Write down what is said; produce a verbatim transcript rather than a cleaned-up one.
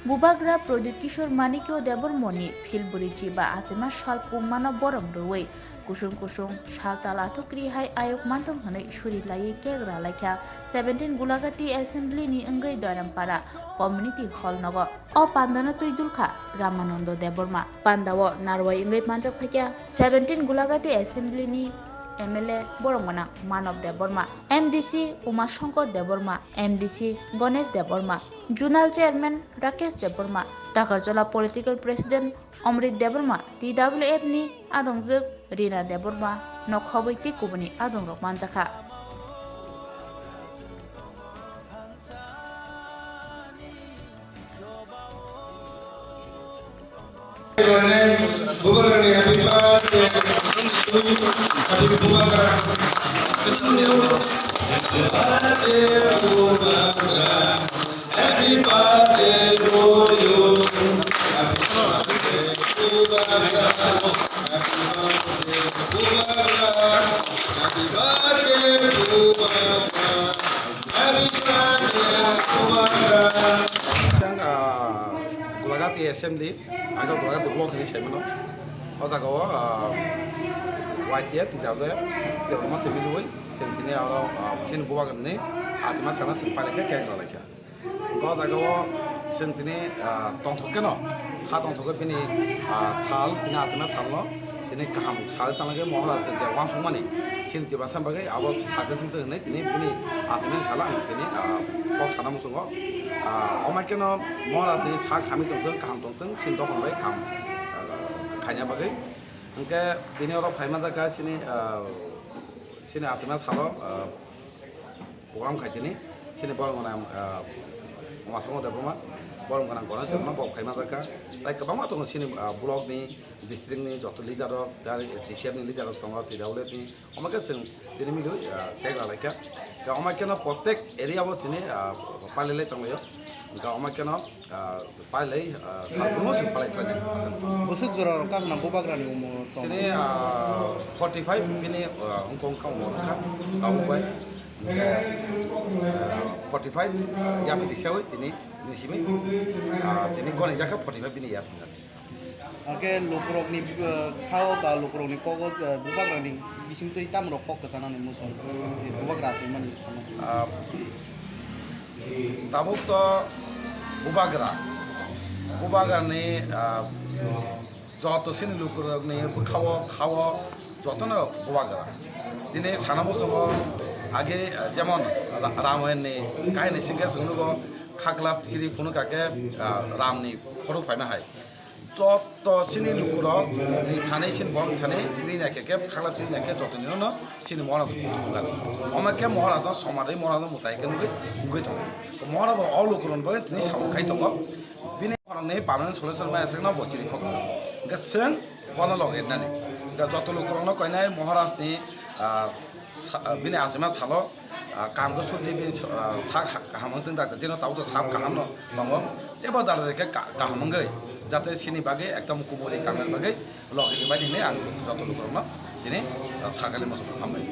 Bubagra Pradyut Kishore Manikya Debbarmani philbwrwi chiba achima sal pungmano borom rwui kusung kusung sal tal athukri hai ayuk mantong hwnwi suri laiwi kek ralaikha seventeen Gulagati Assembly ni wngwi Doirampara Community Hall nogo. O pandano twi dulkha Ramanando Debbarma. Pandao narwai wngwi manjak phaikha seventeen Gulagati Assembly ni M L A borok gwnang Manob Debbarma, M D C Uma Shankar Debbarma, M D C Ganesh Debbarma, Zonal Chairman Rakesh Debbarma, Takarjala Political President Amrit Debbarma, T W F ni adongjwk Rina Debbarma no khobwi tei kubuni adongrok manjakha. Bubagrani happy birthday to you. Happy Bubagra. Happy birthday, Bubagra. Happy birthday to you. Happy birthday, Bubagra. Happy birthday, Bubagra. Happy birthday, Bubagra. Happy birthday, Bubagra. Ang, ah, Gulagati Assembly, ang Gulagati block ni chairman o. O jaga o, ah, Y T F, T W F, T W F, T W F, chwng tini oro, ah, chini Bubagra ni achima sana chwng pailai khe cake rwlai kha. O jaga o chwng tini, ah, tongthok khe no, kha tongthok khe bini, ah, sal, tini achima sal no, tini kaham sal tang khe Maharaj je uansukmani, chini Tiprasa bagwi abo hakhe sing tong hinwi tini bini achimani sal ang tini, ah, kok sana muchungo. Ah, omo khe no Maharaj ni sak hamwi tongthwng, kaham tongthwng, chini dophani bai kaham, ah, khaina bagwi. Hwnkhe tini oro phai manjak kha chini, ah, chini achima salo, ah, program khai tini, chini borok gwnang, ah, Umasongho Debbarma, borok gwnang Ganesh Debbarma, borok khai manjak kha. Tai kwbangma tongo chini, ah, block ni, district ni joto leader rok, tei T C R ni leader rok tongo, T W F ni. Omo khe chwng tini milwi, ah, tei rwlai kha. Tei omo khe no protek area o tini, ah, palilai tonglaio. Hwnkhe omo khe no, ah, palai, ah, salbrum o chwng palai khlainai. Bwswk jora rok kha khna Bubagra ni omo tong? Tini, ah, forty five bini, ah, wngkha wngkha omo wngkha tabuk bai. Hwnkhe, ah, forty five yapri risaui tini, bini simi, ah, tini goni jakha forty five bini yasnga. Hwnkhe lukurokni, ah, khao ba lukurokni kogo, ah, Bubagrani bisingtwi tamrok kok kwchanani muchung Bubagra swimani. Ah, tabuk to Bubagra, Bubagrani, ah, joto chini lukurokni bwkhao, khao jotono Bubagra. Tini sana muchungo age, ah, jemon Ra-, Ramayan ni kahini singkhe chwng nugo khaklap chiri phunukha khe, ah, Ram ni khorok phaima hai. Joto chini lukurok ni thani, chini borok ni thani chini naikhe khe, khaklap chini naikhe joto ni no chini Maharaj kutung gana. Omo khe Maharaj no somadai, Maharaj no mwtai khe nugwi, nugwi tongo. Maharaj bo o lukurok ni bagwi tini samung khai tongo. Bini borok ni permanent solution mai aswk no bo chini khok. Hwnkhe chwng bono loge nani. Hwnkhe joto lukurok no koinai Maharaj ni, ah, sa-, bini achima salo, ah, kaham khe sudi bini, ah, sak ha-, kaham wng tong da, tino tabuk to sak kaham no tongo. Tebo jara rikhe ka-, kaham wngwi, jate chini bagwi ekdom kuburi kangnani bagwi logi bai hinwi ang joto lukurokno tini, ah, sakali moso hambai.